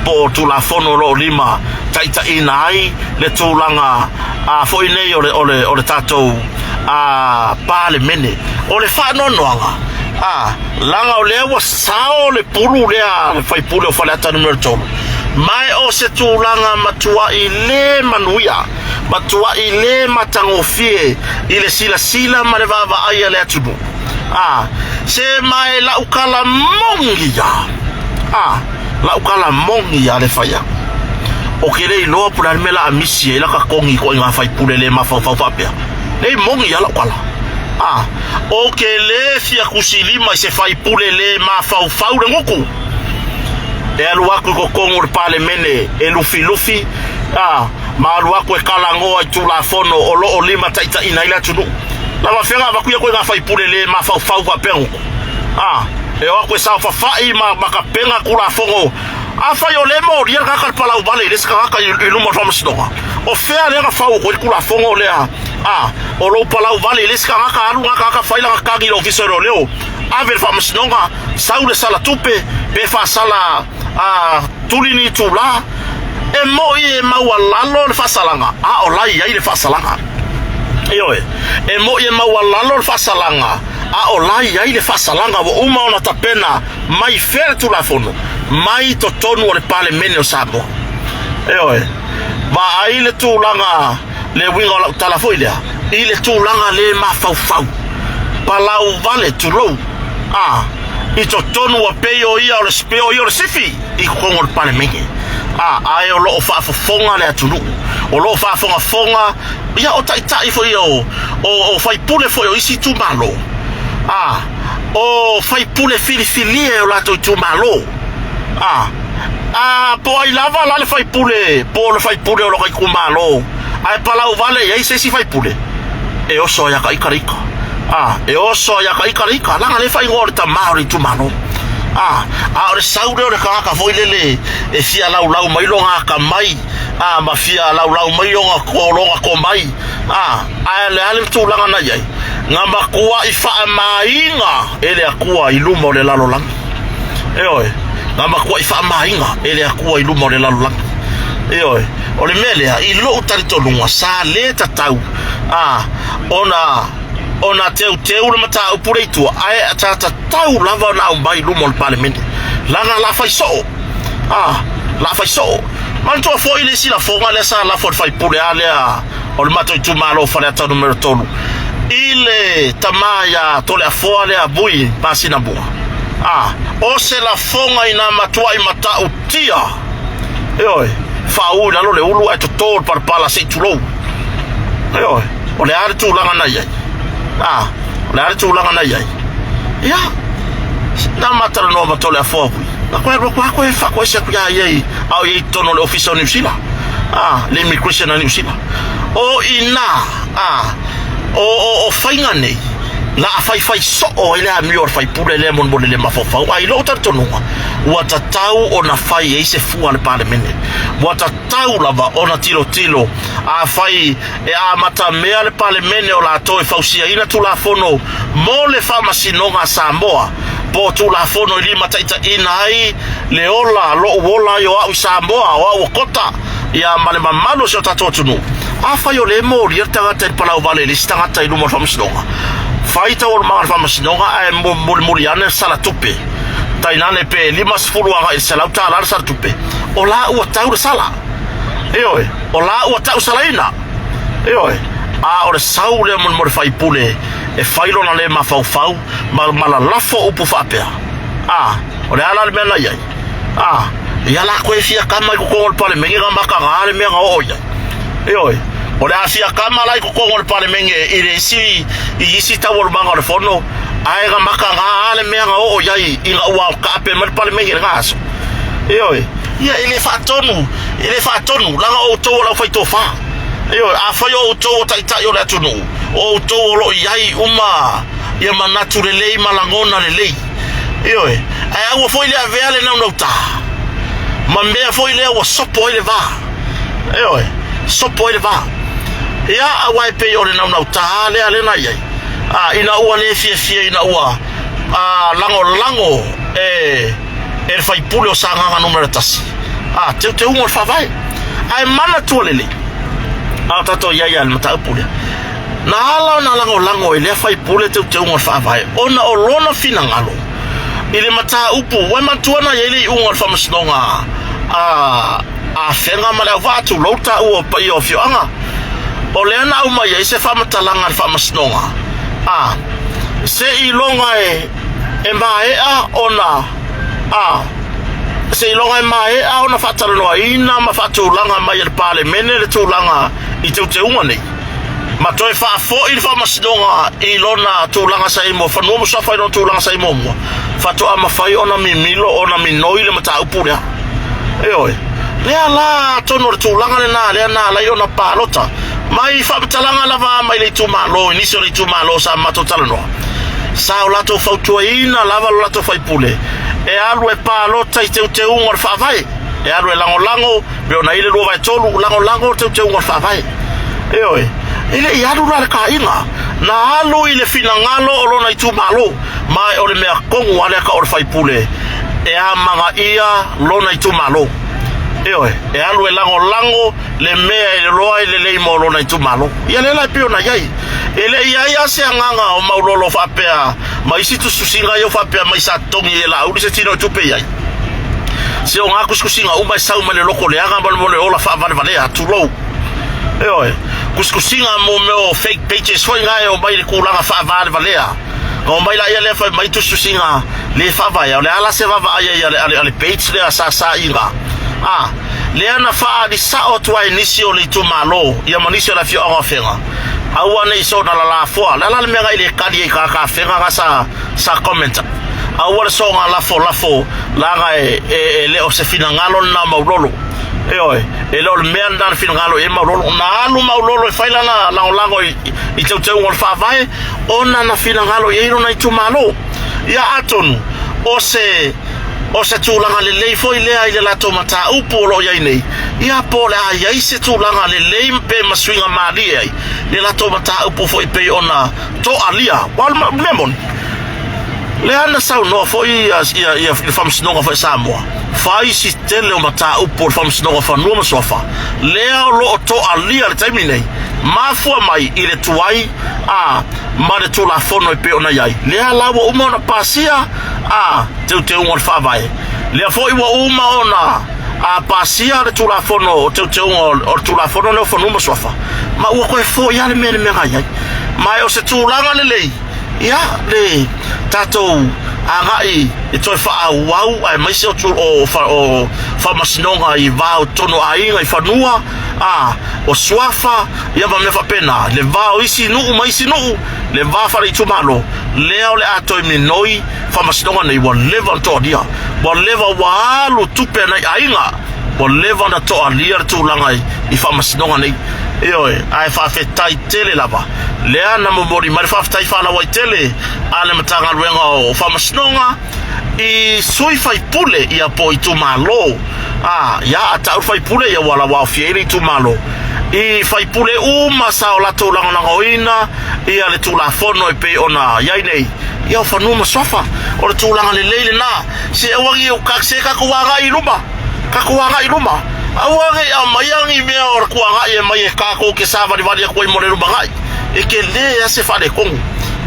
A: po o Tulafono o lo o lima taitaiina ai le tulaga a foi nei o le, o le, o le tatou a, Palemene. O le faanoanoaga, a, leaga o lea ua sao le pulu lea a le faipule o Faleata Nu.3, ma e o se tulaga matuai le manuia, matuai le matagofie i le silasila ma le vaavaai a le atunuu. A, se ma e la'u kala moni ia. A, la'u kala moni ia le fai aku. O ke le iloa po o le a le mea la a misi ai la ka togi i koʻi ngā faipule le mafaufau faapea. Nei moni ia la'u kala. A, Ou te lē fia tusilima i se faipule lē mafaufau le gutu e alu atu i totonu o le Palemene e lufilufi, a, ma alu atu e talanoa i Tulafono o lo o limataitaiina ai le atunuu. Lava fea na avatu ia koe faipule lē mafaufau faapea gutu? A, e o atu e saofafai ma, ma tapena Tulafono. Afai o lea e molia le tagata i le palau vale i le isi tagata i, i luma o le faamasinoga, o fea lea na fau atu ai le Tulafono lea? A, o lou palau vale i le isi tagata, alu lena tagata fai lana tagi i le ofisa o leoleo, ave i le faamasinoga, sau le sala tupe, pe faasala a, tuli ni itulā. E moʻi e maualalo le faasalaga, a o la e i ai le faasalaga. Ioe, e moʻi e maualalo le faasalaga, a o la e i ai le faasalaga ua uma ona tapena mai fea le Tulafono? Mai totonu o le Palemene o Samoa. Ioe, vaai le tulaga Le uiga o lau tala foi lea, i le tulaga le mafaufau, palau vale, tulou, a, i totonu ua pei o ia o le, pei o ia o le sifi i totonu o le Palemene. A, ae o lo o faafofoga le atunuu, o lo o faafogafoga, ia o taitai foi o, o, o faipule foi o isi itumalo, a, o faipule filifilia e o latou itumalo. A, a, po ai lava la le faipule, po o le faipule o lona itumalo, ae palau vale i ai se isi faipule, e oso ai a ka ika le ika. A, e oso ai a ka ika le ika, leaga lea e faaigoa o le tamā o le itumalo. A, a o le sau lea o le tagata foi lele e fia laulau mai lona atamai, a, ma fia laulau mai lona, lona tomai, a, ae o le a le tulaga na i ai? Na matuai faamaina e le Atua i luma o le lalolagi. Ioe, na matuai faamaina e le Atua i luma o le lalolagi. Ioe, o le mea lea, i lou talitonuga, sa le tatau a, ona ona teuteu le mataupu lea i tua, ae sa tatau lava ona aumai i luma o le Palemene. Leaga la fai soo, a, la fai soo. Manatua foi le isi lafoga lea sa lafo e le faipule a lea o le matou itumalo o Faleata numera 3 i le tama ia Toleafoa lea Vui Masinamua. A, o se lafoga ina matuai matautia. Ioe, faauu i lalo le ulu ae toto le palapala se i tulou. Ioe, o le a le tulaga na i ai? A, o le a le tulaga na i ai? Ia, na matalanoa ma Toleafoa Vui. Na koe alu atu lava koe faakoese atu iā ia i, a o ia i totonu o le ofisa o Niu Sila. A, le immigration a Niu Sila. O ina, a, o, o, o faiga nei, la a faifai soo ai le amio a le faipule lea molemole le mafaufau. A i lou talitonuga, ua tatau ona fai ai se fua a le Palemene. Ua tatau lava ona tilotilo, afai e amatamea le Palemene o latou e fausiaina Tulafono mo le Faamasinoga a Samoa, po o Tulafono e limataitaiina ai le ola, lou ola ai o au i Samoa, o au o Kota, ia ma le mamalu o si o tatou atunuu. Afai o lea e molia le tagata i le palauvale i le isi tagata i luma o le Faamasinoga, fai taualumaga a le Faamasinoga ae mulimuli ane le sala tupe, tainane pe 50 agai i le $100 le sala tupe, o la ua tau le sala. Ioe, o la ua tau salaina. Ioe, a o le sau lea mo le faipule e fai lona le mafaufau ma, ma lalafo upu faapea. A, o le a la le mea na i ai? A, ia la koe fia kama i totonu o le Palemene na mataga le mea na oo i ai. Ioe, o le a fia kama la i totonu o le Palemene i le isi, i isi taualumaga o le fono, ae na mataga le mea na oo i ai ina ua taape mai le Palemene i lena aso. Ioe, ia e le faatonu, e le faatonu, leaga o outou o le aufaitofa. Ioe, afai o outou o taitai o le atunuu, o outou o lo o i ai uma ia manatu lelei ma lagona lelei. Ioe, ae aua foi le avea le naunauta ma mea foi lea ua sopo ai le va. Ioe, sopo ai le va. Ia, aua e pei o le naunauta lea lea na i ai. A, ina ua le fiafia ina ua a, lagolago e e le faipule o Sagaga Nu.1, a, teuteuga o le Faavae. Ae manatua lelei, a o tatou i ai lava i le mataupu lea, na ala ona lagolago e lea faipule teuteuga o le Faavae, ona o lona finagalo i le mataupu, ua e manatua na i ai le iuga o le faamasinoga a Afega ma le auvaa, tulou le taua o paia o afioaga, o lea na aumai ai se faamatalaga a le faamasinoga, a, seiloga e E maea ona a seiloga e maea ona faatalanoaina ma faatulaga mai e le Palemene le tulaga i teuteuga nei. Ma toe faafoi le Faamasinoga i lona tulaga sa i mua, Fanua ma Suafa i lona tulaga sa i muamua, faatoa mafai ona mimilo, ona minoi le mataupu lea. Ioe. Lea la atonu o le tulaga lena lea na ala ai ona palota. Mai faamatalaga lava mai le itumalo, i nisi o le itumalo sa matou talanoa, sa o latou fautuaina lava lo latou faipule e alu e palota i teuteuga o le Faavae, e alu e lagolago, pei ona i ai le 2/3, lagolago teuteuga o le Faavae. Ioe, e le i alu la le kaiga, na alu i le finagalo o lona itumalo, ma o le mea tonu lava lea ka o le faipule e amanaia lona itumalo. Ioe, e alu e lagolago le mea e iloa ai lelei mo lona itumalo. Ia lea la e pei ona i ai. E le i ai lava se agaga o Maulolo faapea ma isi tusitusiga ia faapea mai sa totogi e Laauli se tino e tupe i ai. Se o ngā kusikusiga uma e sau mai le loko leaga ma le ola faavalevalea, tulou. Ioe, kusikusiga mo mea o fake pages foi ngā e o mai le kulaga faavalevalea. Na o mai laia lea fai mai tusitusiga le faavaea, o le a la se vaavaai ai a le, a le, a le page lea sa sa iga. A, lea na faaali sao atu ai nisi o le itumalo, ia ma nisi o le afioaga o Afega. Aua ne i soona lalafoa. Le a la le mea na i le kali ai tagata Afega nga sa, sa comment. Aua le soona lafolafo laga e, e, e le o se finagalo lena o Maulolo. Ioe, e le o le mea lena le finagalo i ai Maulolo. Na alu Maulolo e fai lana lagolago i, i teuteuga o le faavae, ona na finagalo i ai lona itumalo. Ia atonu, o se, o se tulaga lelei foi lea i le latou mataupu o lo o i ai nei, ia po o le a i ai se tulaga lelei pe ma suiga malie ai le latou mataupu foi pei ona toalia. Aua o le mea moni, lea na saunoa foi ia, ia, ia le Faamasinoga foi a Samoa, fai si tele o mataupu o le Faamasinoga o Fanua ma Suafa, lea o lo o toalia i le taimi nei, mafua mai i le tuai a ma le Tulafono e pei ona i ai, lea la ua uma ona pasia a teuteuga o le Faavae, lea foi ua uma ona a pasia le Tulafono o teuteuga o le Tulafono lea o Fanua ma Suafa, ma ua toe foi lava le mea i le mea na i ai. Ma o se tulaga lelei, ia, le tatou agai e toe faaauau aemaise o, o, o faamasinoga i va o totonu o aiga i fanua, a, o suafa, ia ma mea faapena, le va o isi nuu ma isi nuu, le va faale-itumalo, lea o le a toe minoi faamasinoga nei, ua leva ona toalia, ua leva ua alu tupe a nai aiga, ua leva ona toalia le tulaga i, i faamasinoga nei. Ioe, ae faafetai tele lava, lea na momoli mai le faafetai faalauaitele a le Matagaluega o Faamasinoga, i sui faipule ia po itumalo a ia a tau faipule ia ua lawa aofia ai le itumalo i faipule uma sa o latou lagolagoina ia le tulafono e pei ona iai nei ia o fanua ma suafa o le tulaga lelei lena se aua ni ka se tatou agai i luma tatou agai i luma aua nei aumaia ni mea o le tuagai e mai e tatou ke savalivali atu ai mo le lumanai e tele a se faaletonu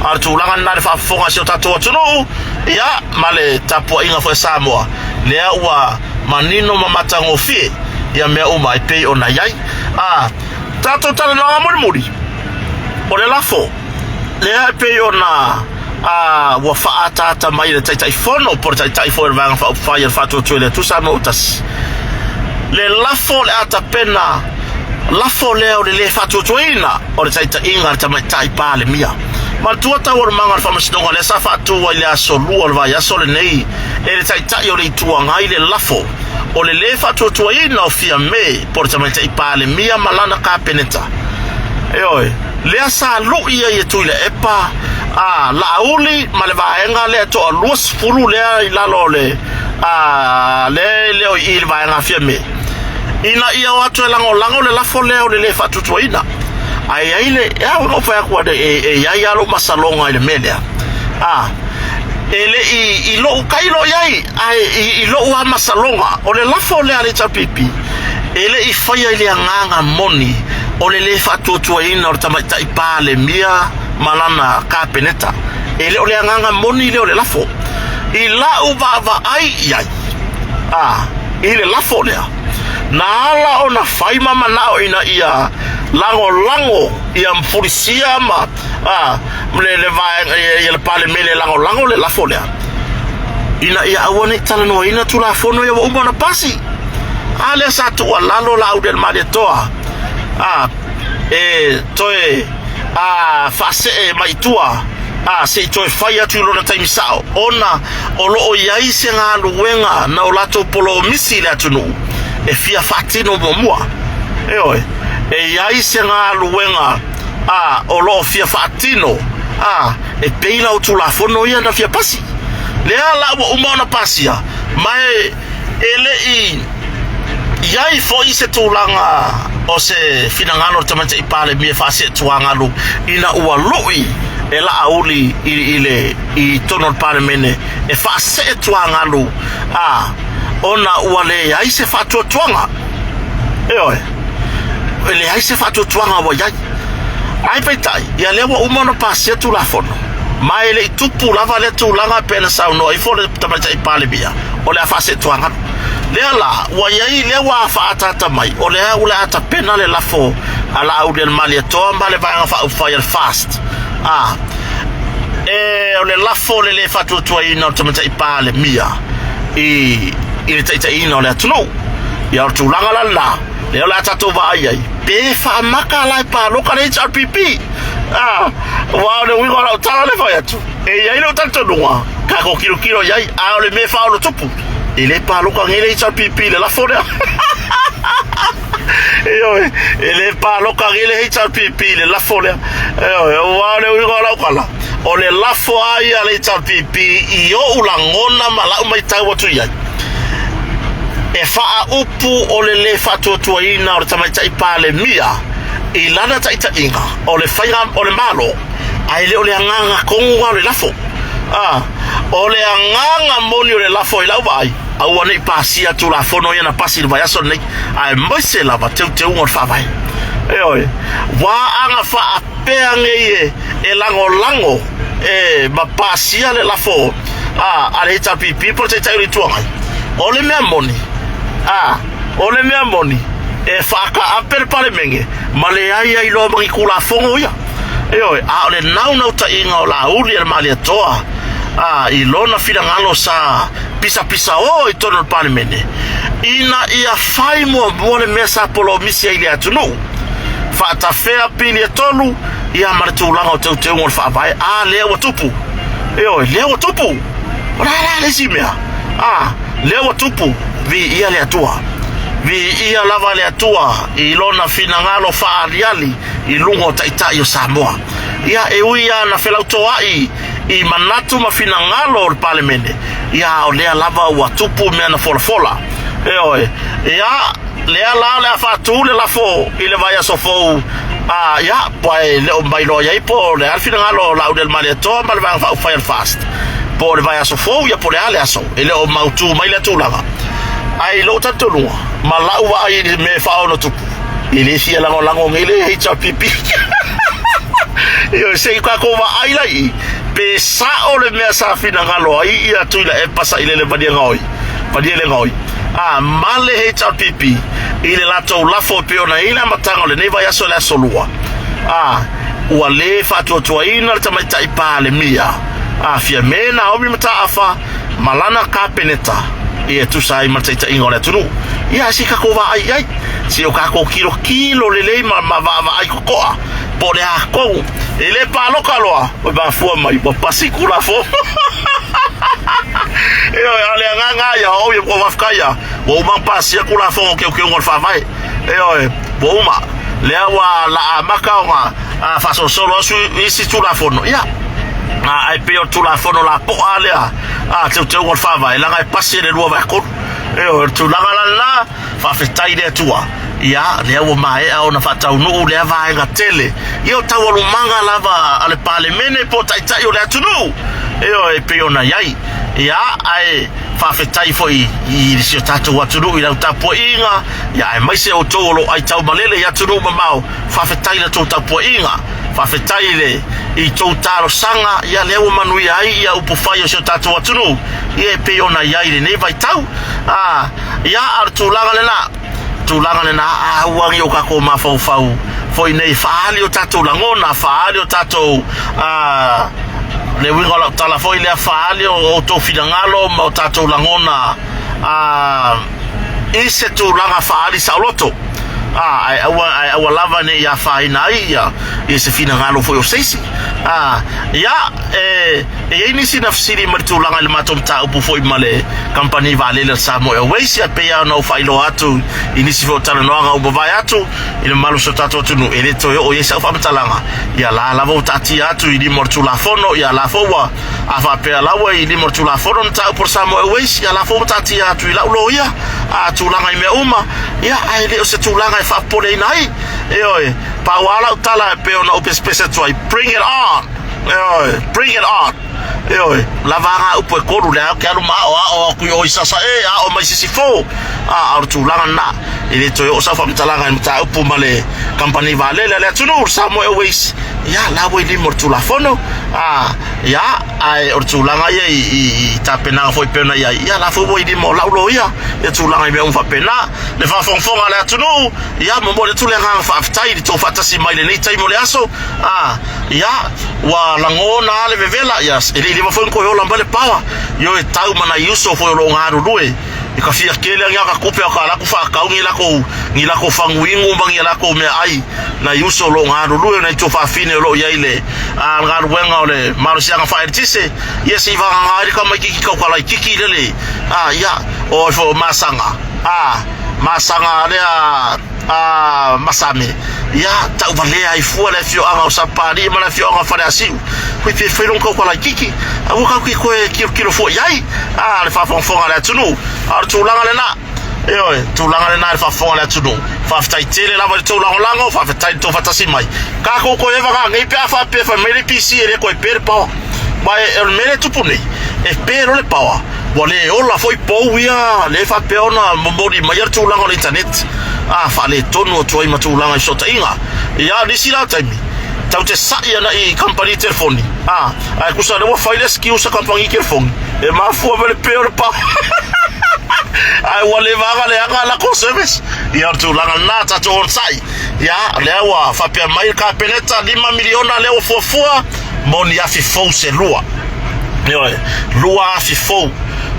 A: a o le tulaga lena le faafofoga a si o tatou atunuu ia ma le tapuaiga foi a Samoa lea ua manino ma matagofie ia mea uma e pei ona i ai a tatou talanoaga mulimuli o le lafo lea e pei ona a ua faaataata mai e le Taitaifono po o le Taitai foi o le Vaega Faaupufai a le Faatuatua i le Atua Samoa Tasi le lafo o le a tapena lafo lea o le lē faatuatuaina o le taitaiga a le Tamaitai Palemia. Manatua taualumaga o le faamasinoga lea sa faatu ai i le aso 2 o le vaiaso lenei e le Taitai o le Itu Agai le lafo o le lē faatuatuaina o Fiame po o le Tamaitai Palemia ma lana Kapeneta. Ioe, lea sa lui ai e Tuilaepa a Laauli ma le vaega lea toa 20 lea i lalo o le a lea e le o i i le vaega a Fiame ina ia o atu e lagolago le lafo lea o le lē faatuatuaina. Ae i ai le, e ao ona ou fai atu e, e i ai lava lou masaloga i le mea lea. A, e le i, i lou tailo i ai, ae i, i lou lava masaloga, o le lafo lea a le HRPP, e le i faia i le agaga moni o le lē faatuatuaina o le Tamaitai Palemia ma lana Kapeneta. E le o le agaga moni lea o le lafo. I lau vaavaai i ai, a, i le lafo lea, na ala ona fai ma manao ina ia lagolago ia fulisia ma a, le, le vaega ia, ia le Palemene e lagolago le lafo lea, ina ia aua ne i talanoaina Tulafono ia ua uma ona pasi. A lea sa tuualalo Laauli a le Malietoa, a, e toe a faasee mai i tua a se i toe fai atu i lona taimi sao, ona o lo o i ai se galuega na o latou polomisi i le atunuu e fia faatino muamua. Ioe, e i ai se galuega a o lo o fia faatino a e pei la o Tulafono ia na fia pasi. Lea la ua uma ona pasia, ma e E le i i ai foi se tulaga o se finagalo o le Tamaitai Palemia e faaseetuagalu ina ua lui e Laauli i, i, le, i totonu o le Palemene e faaseetuagalu a ona ua leai se faatuatuaga. Ioe, e leai se faatuatuaga ua i ai. Ae peitai, ia lea ua uma ona pasia Tulafono, ma e le i tupu lava lea tulaga e pei ona saunoa ifo le Tamaitai Palemia, o le a faaseetuagalu. Lea la, ua i ai, lea ua faaataata mai, o lea o le a tapena le lafo a Laaulialemalietoa ma le Vaega Faaupufai a le FAST, a, e, o le lafo o le lē faatuatuaina o le Tamaitai Palemia i, i le taitaiina o le atunuu. Ia, o le tulaga la lena, Lea o le a tatou vaai ai, pe faamaka la e paloka le HRPP. Ah, aua o le uiga o lau tala le fai atu, e i ai lou talitonuga, tatou tilotilo i ai, a o le mea e faaolotupu, e le paloka nei le HRPP i le lafo lea. Ioe, e le paloka nei le HRPP i le lafo lea. Ioe, aua o le uiga o lau tala, o le lafo lava ia a le HRPP i ou lagona ma lau matau atu i ai, E faaupu o le lē faatuatuaina o le Tamaitai Palemia i lana taitaiga o le faiga o le Malo, ae le o le agaga tonu lava o le lafo. A, o le agaga moni o le lafo i lau vaai, aua ne i pasia Tulafono ia na pasi i le vaiaso lenei, aemaise lava teuteuga o le Faavae. Ioe, ua aga faapea nei e lagolago e ma pasia le lafo a, a le HRPP po o le Taitai o le Itu Agai. O le mea moni, a, o le mea moni, e faataape le Palemene ma leai ai loa ma ni Tulafono ia. Ioe, a o le naunautaiga o Laauli e le Malietoa, a, i lona finagalo sa pisapisao i totonu o le Palemene, ina ia fai muamua le mea sa polomisi ai i le atunuu, faatafea pili e tolu, ia ma le tulaga o teuteuga o le Faavae, a lea ua tupu. Ioe, lea ua tupu. O le a la le isi mea? A, lea ua tupu, viia le Atua. Viia lava le Atua i lona finagalo faaaliali i luga o taitai o Samoa. Ia, e ui lava na felautoaʻi i manatu ma finagalo o le Palemene, ia, a o lea lava ua tupu mea na folafola. Ioe, ia, lea la o le a faatu le lafo i le vaiaso fou, a, ia, pua e le o mailoa i ai po o le a le finagalo o Laaulialemalietoa ma le Vaega Faaupufai a le FAST, po o le vaiaso fou, ia po o le a le aso, e le o mautū mai lea tulaga. Ae i lou talitonuga, ma lau vaai i le mea e faaonotupu, e le fia lagolago nei le HRPP. Ioe, se i tatou vaai la i i, pe sao le mea sa finagalo ai ia Tuilaepa Sailele Malielegaoi, Malielegaoi, a, ma le HRPP i le latou lafo e pei ona i ai le amataga o lenei vaiaso i le aso Lua, a, ua lē faatuatuaina le Tamaitai Palemia, a, Fiame Naomi Mataafa ma lana Kapeneta e tusa ai ma le taitaiga o le atunuu. Ia, se i tatou vaai i ai, se i o tatou tilotilo lelei ma, ma vaavaai totoa po o le a tonu. E le paloka loa, ua mafua mai, ua pasi Tulafono. Ioe, a o le agaga lava ia, o au ia ua faafetai lava, ua uma ona pasia Tulafono o Teuteuga o le Faavae. Ioe, ua uma. Lea ua la amata ona faasolosolo atu isi Tulafono, ia, ae pei o le Tulafono lapoa lea a Teuteuga o le Faavae, leaga e pasi e le 2/3. Ioe, o le tulaga la lena, faafetai i le Atua, ia, lea ua maea ona faataunuu lea vaega tele, ia o taualumaga lava a le Palemene po o Taitai o le atunuu, ioe, e pei ona i ai. Ia, ae faafetai foi i si o tatou atunuu i lau tapuaiga, ia, aemaise outou o lo o aitaumalele i atunuu mamao, faafetai i la outou tapuaiga, faafetai i le i tou talosaga, ia, lea ua manuia ai ia upufai o si o tatou atunuu, ia, e pei ona i ai i lenei vaitau. A, ia, a o le tulaga lena, tulaga lena, a aua nei o tatou mafaufau foi nei, faaali o tatou lagona, faaali o tatou, a, le uiga o lau tala foi lea, faaali o outou finagalo ma o tatou lagona, a, i se tulaga faaali saoloto. A, ae aua, ae aua lava ne i afaina ai ia, ia se finagalo foi o se isi. A, ia, e, e i ai nisi na fesili mai le tulaga i le matou mataupu foi ma le kamupani vaalele a le Samoa Airways, ia pei lava ona ou faailoa atu i nisi foi o talanoaga ua mavae atu i le mamalu o si o tatou atunuu, e le toe oo i ai sau faamatalaga, ia la lava ua taatia atu i lima o le Tulafono, ia la foi ua, a faapea la ua i lima o le Tulafono le mataupu a le Samoa Airways, ia la foi ua taatia atu i lau loia, a, tulaga i mea uma, ia, ae le o se tulaga e faapopoleina ai. Ioe, pau lava lau tala e pei ona ou pesepese atu ai, bring it on! Ioe, bring it on! Ioe, lava a ngā upu e kolu, lea ou te alu ma aʻoaʻo atu i o i Sasae, aʻo mai Sisifo, a, a o le tulaga lena, e le toe oo sau faamatalaga i le mataupu ma le kamupani vaalele a le atunuu, le Samoa Airways, ia, la ua i lima o le Tulafono, a, ia, ae o le tulaga ia i, i, i tapenaga foi pei ona i ai, ia, la foi ua i lima o lau loia, ia tulaga i mea uma faapena. Le faafogafoga a le atunuu, ia, momoli atu le agaga faafetai i le tou faatasi mai i lenei taimi o le aso, a, ia, ua lagona lava le vevela, ia, e le i leva foi ona toe ola mai le paoa, ioe, tau ma nai uso foi o lo o galulue i ka fia kele a ka tupe a ka latou faatau ni latou, ni latou faguinu ma ni latou meaai, nai uso o lo o galulue, nai tuafafine o lo o i ai le, a, le galuega o le malosiaga faaeletise, ia se i vagana ai le tamaititi taukalaititi lele, a, ia, o ifo o masaga, a, masaga lea, a, masame, ia, tauvalea ai fua le afioaga o Sapapalii ma le afioaga o Faleasiu, hui pe fai lona taukalaititi, aua tatou te toe tilotilo foi i ai, a, le faafogafoga a le atunuu, a o le tulaga lena. Ioe, tulaga lena i le faafofoga a le atunuu. Faafetai tele lava i le tou lagolago, faafetai i le tou faatasi mai. Tatou toe eva nei pe a faapea fai mai le PC e le toe pe le power. Ma e, o le mea lea e tupu nei, e pe loa le power, ua le ola foi pou ia le faapea ona momoli mai le tulaga o le internet. A faaletonu atu ai ma tulaga i fesootaiga. Ia, nisi la taimi, tau te sa'i ana i kamupani telefoni. A, ae tusa lea ua fai le excuse a kamupani telefoni, e mafua mai le pe o le power. Ae ua leva aga leaga latou service. Ia o le tulaga lena tatou onosai. Ia lea ua faapea mai le Kapeneta $5 miliona lea ua fuafua mo ni afi fou se lua. Ioe, lua afi fou.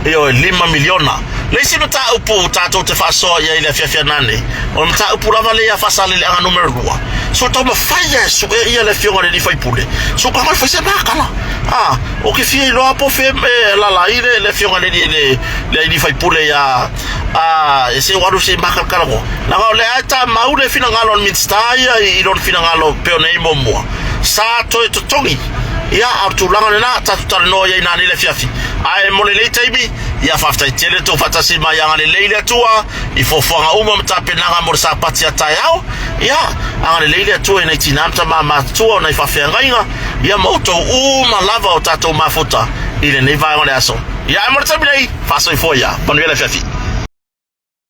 A: Ioe, $5 miliona. Le isi mataupu tatou te faasoa i ai i le afiafi anane, o le mataupu lava lea ia Faasaleleaga numera 2. So taumafai ia e sue ia le afioga i le alii faipule, so tago e fai se makala. Ah, Ou te fia iloa po o fea e alaala ai le, le afioga i le, le, le alii faipule ia a, e se ua alu se i makalakala Leaga o lea e tamau le finagalo o le Minisita ia i lona finagalo pei ona i ai muamua. Sa toe totogi. Ia, a o le tulaga lena, tatou talanoa i ai nanei le afiafi. Ae mo lenei taimi, ia faafetai tele le tou faatasi mai agalelei le Atua i fuafuaga uma ma tapenaga mo le Sapati a taeao. Ia, agalelei le Atua i nai tinā ma tamā matutua o nai faafeagaiga, ia ma outou uma lava o tatou mafuta i lenei vaega o le aso. Ia, ae mo le taimi nei, faasoifua ia. Manuia le afiafi.